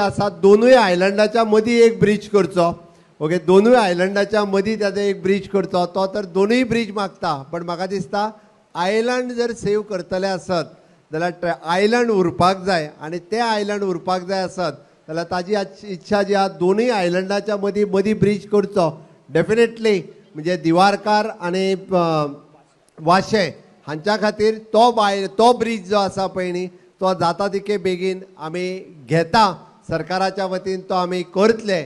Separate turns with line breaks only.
आसा, दोनूय आयलंडाच्या मदीं एक ब्रीज करचो. ओके, दोनूय आयलंडाच्या मदीं ताजो एक ब्रीज करचो. तो तर दोनूय ब्रीज मागता, पण म्हाका दिसता आयलंड जर सेव करतले आसत जाल्यार आयलंड उरपाक जाय आनी ते आयलंड उरपाक जाय आसत जाल्यार ताजी इच्छा जी आहा, दोनूय आयलंडाच्या मदीं मदीं ब्रीज करचो. डेफिनेटली म्हणजे दिवारकार आनी वाशे हांच्या खातीर तो ब्रीज जो आसा पळय न्ही, तो जाता तितके बेगीन आमी घेता. सरकाराच्या वतीन तो आमी करतले.